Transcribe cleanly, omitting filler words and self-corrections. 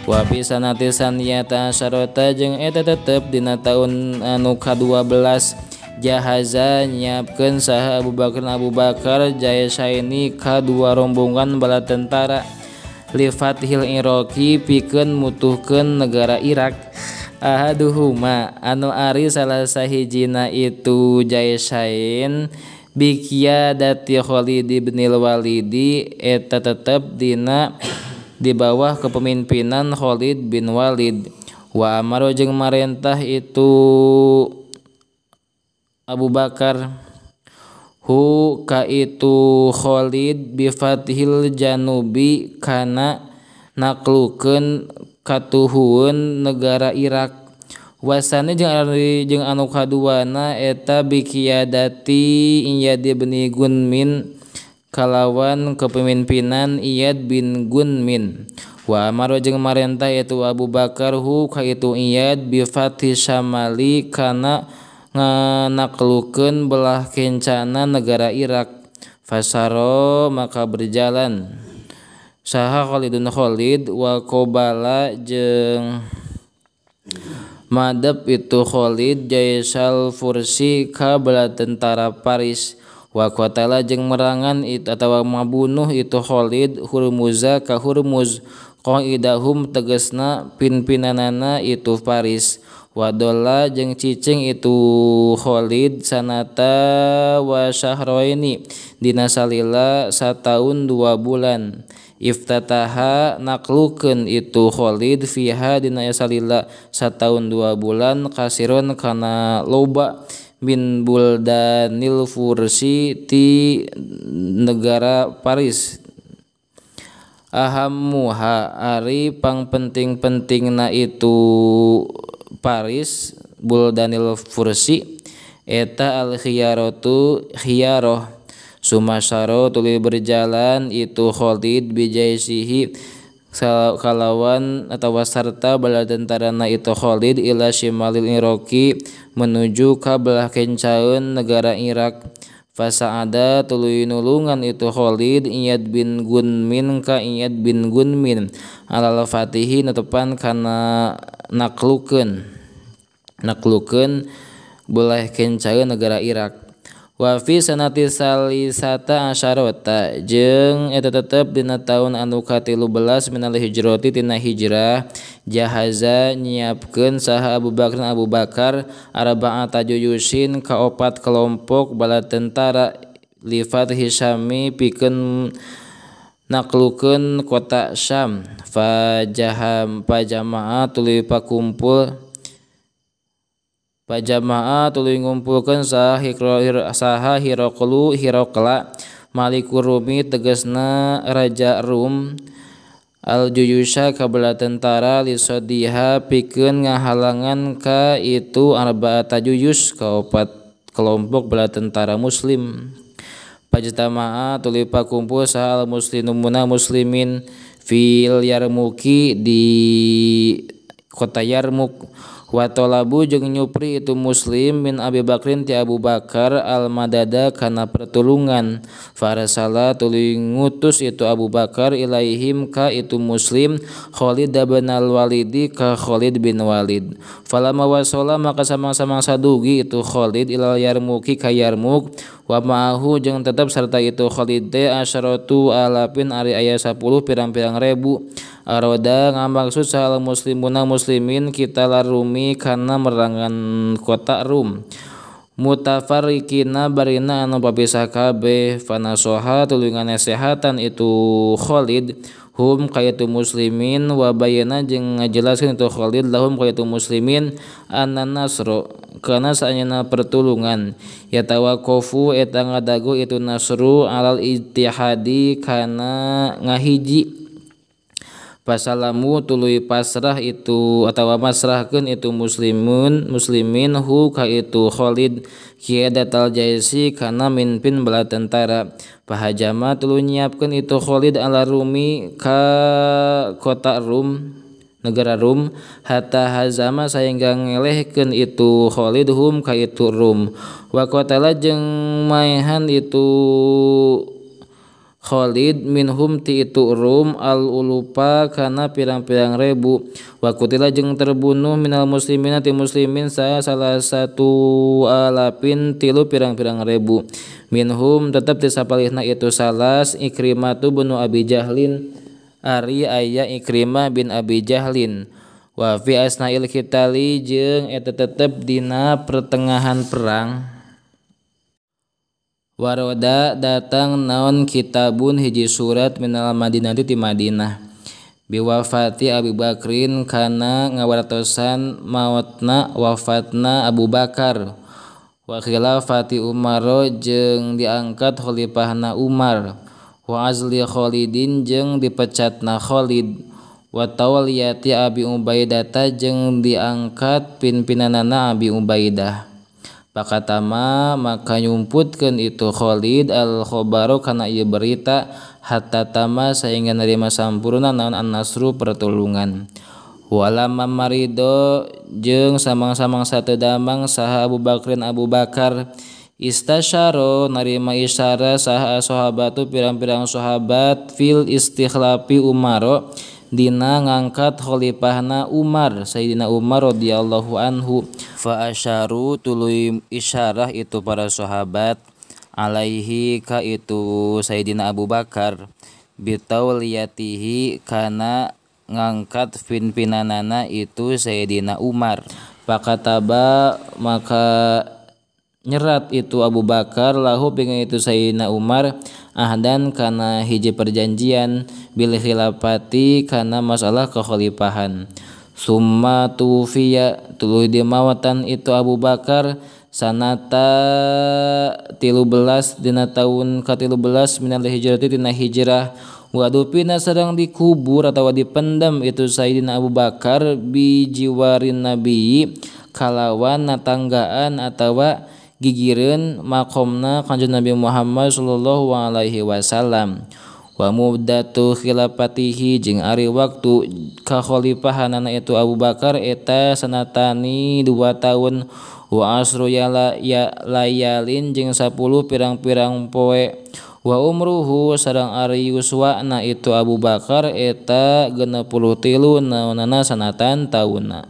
Wa fi sanati saniyata asyarata jeung eta tetep dina taun anu ka-12 jahaza nyiapkeun saha Abu Bakar Abu Bakar jaisaini ka dua rombongan bala tentara li fathil Iraqi pikeun mutuhkeun negara Irak. Ahaduhuma anu ari salah sahijina itu jaisain biqiyadati Khalid bin Walidi eta tetep dina di bawah kepemimpinan Khalid bin Walid. Wa amaro jeung marentah itu Abu Bakar hu ka itu Khalid bi fathil janubi kana naklukeun katuhueun negara Irak. Wasani jeung anu kaduana eta biqiyadati Iyad bin Gunmin kalawan kepemimpinan Iyad bin Gunmin. Wa amaro jeung marentah itu Abu Bakar hu ka itu Iyad bi fathi Syamali kana nganaklukeun belah kencana negara Irak. Fasaro maka berjalan saha Khalidun Khalid wa qobala jeung madep itu Khalid jaisal Fursi ka bala tentara Paris. Wa qatala jeung merangan itu atawa mabunuh itu Khalid Hurmuza ka Hurmuz qaidahum tegasna pimpinanana itu Paris. Wa dolla jeung cicing itu Khalid sanata wa syahraini dina salila sataun 2 bulan. Iftataha naklukeun itu Khalid fiha dina salila sataun 2 bulan kasiron kana loba min buldanil Fursi ti negara Paris. Ahammuha ari pangpenting-pentingna itu Paris buldanil Fursi eta al khiyaratu khiyarah. Sumasaro tuluy berjalan itu Khalid bijaisihi kalawan atawa sarta bala tentarana itu Khalid ila syimalil Iraqi menuju ka belah kencaeun negara Irak. Fasa'ada tuluy nulungan itu Khalid Iyad bin Gunmin ka Iyad bin Gunmin alal fatihi netepan kana naklukeun belah kencaeun negara Irak. Wa fi sanati salisata asyarata jeung eta tetep dina taun anu ka-13 minal hijrati tina hijrah jahaza nyiapkeun saha Abu Bakar Abu Bakar arba'ata juyusin ka opat kelompok bala tentara li fathi Syami pikeun naklukeun kota Syam. Fajaham pajama'a tuluy pakumpul pajama'a tuluy ngumpulkeun saha Hiraqlu Hiraqla Malikur Rumi tegasna raja Rum al juyusha ka bala tentara lisodiha pikeun ngahalangan ka itu arba'ata juyus ka opat kelompok bala tentara muslim. Pajtama'a tuluy pakumpul saha al muslimuna muslimin fil Yarmuki di kota Yarmuk. Wa talabu jeung nyupri itu muslim min Abi Bakrin ti Abu Bakar al madada kana pertulungan. Farsala tuluy ngutus itu Abu Bakar ilaihim ka itu muslim Khalid bin al-Walidi ka Khalid bin Walid. Falama wasala maka samang-samang sadugi itu Khalid ilal Yarmuki ka Yarmuk wa ma'ahu jeung tetep sarta itu Khalid teh asyaratu alafin ari aya 10 pirang-pirang ribu. Aroda ngamaksud sahal muslimuna muslimin kita larumi kana merangan kota Rum. Mutafarriqina barina anu papisah kabeh fanasoha tuluy ngasehatan itu Khalid hum kayatu muslimin wa bayana jeung ngajelaskeun itu Khalid lahum kayatu muslimin anna nasru kana saanyana pertulungan yatawaqqafu eta ngadago itu nasru alal ittihadi kana ngahiji. Fasalamu tuluy pasrah itu atawa masrahkeun itu muslimun muslimin hu ka itu Khalid qiyadatal jaisi kana mimpin bala tentara. Pahajama tuluy nyiapkeun itu Khalid ala Rumi ka kota Rum negara Rum hatta hazama sahingga ngelehkeun itu Khalid hum ka itu Rum. Wa qatala jeung maehan itu Khalid minhum ti itu Rum al ulupa kana pirang-pirang ribu wa kutila jeung terbunuh minal muslimina ti muslimin salah satu alapin tilu pirang-pirang ribu minhum tetep ti sapalihna itu salas Ikrimah tu bin Abi Jahlin ari aya Ikrimah bin Abi Jahlin wa fi asna'il qitali jeung eta tetep dina pertengahan perang. Waroda datang naon kitabun hiji surat minal Madinati ti Madinah biwafati Abi Bakrin kana ngawartosan maotna wafatna Abu Bakar wa khilafati Umar jeung diangkat khalifahna Umar wa azli Khalidin jeung dipecatna Khalid wa tawliyati Abi Ubaidata jeung diangkat pimpinanana Abi Ubaidah. Pakatama maka nyumputkeun itu Khalid al-khabaru kana ieu berita hatta tama sehingga nerima sampurna naon an-nasru pertulungan. Walama marido jeung samang-samang sateu damang saha Abu Bakrin Abu Bakar istasyaro narima isyara saha sahabatu pirang-pirang sahabat fil istikhlafi Umaro dina ngangkat khalifahna Umar Sayyidina Umar radhiyallahu anhu fa asyaru tuluy isyarah itu para sahabat alaihi ka itu Sayyidina Abu Bakar bitauliyatihi kana ngangkat pimpinanana itu Sayyidina Umar. Pakataba maka nyerat itu Abu Bakar lahu pingin itu Sayyidina Umar ahdan kana hiji perjanjian bil khilafati kana masalah kekhalifahan. Summa tufiya tuluy dimawatan itu Abu Bakar sanata 13 dina taun ka-13 minal hijrati tina hijrah wa dupina sareng dikubur atawa dipendam itu Sayyidina Abu Bakar bi jiwarin nabi kalawan natanggaan atawa gigireun makomna Kanjeng Nabi Muhammad sallallahu alaihi wasallam. Wa muddatu khilafatihi jeung ari waktu kakhalifahanana itu Abu Bakar eta sanatani 2 tahun wa asru ya layalin jeung 10 pirang-pirang poe wa umruhu sareng ari yuswana itu Abu Bakar eta 63 naonana sanatan taunna.